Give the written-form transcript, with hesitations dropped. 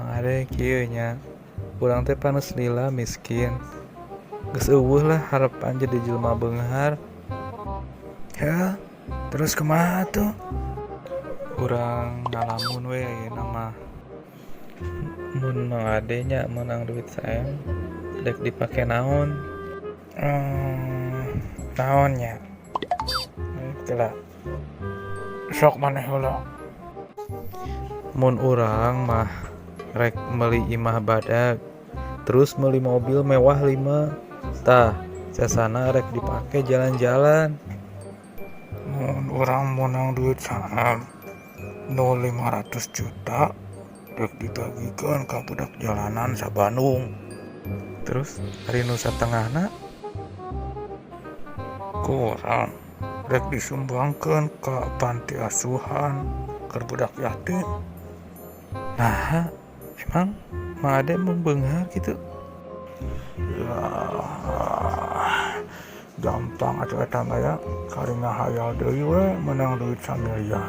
Mang Ade, kieu nya. Urang teh panas lila miskin. Geus euweuh lah harapan jadi jelema beunghar. Ya, terus kumaha tuh? Urang ngalamun we ayeuna mah. Mun Mang Ade nya meunang duit sa M, dek dipake naon? Naon nya? Kela. Sok maneh heula. Mun urang mah rek meuli imah badag, terus meuli mobil mewah lima. Tah, sesana rek dipake jalan-jalan. Mun urang meunang duit sa M nu 500 juta, rek dibagikeun ka budak jalanan sa Bandung. Terus ari nu satengahna? Ku urang rek disumbangkeun ka panti asuhan keur budak yatim. Naha, emang Mang Ade embung beunghar kitu? Ya, gampang atuh eta mah ya, kari ngahayal deui we meunang duit samiliar.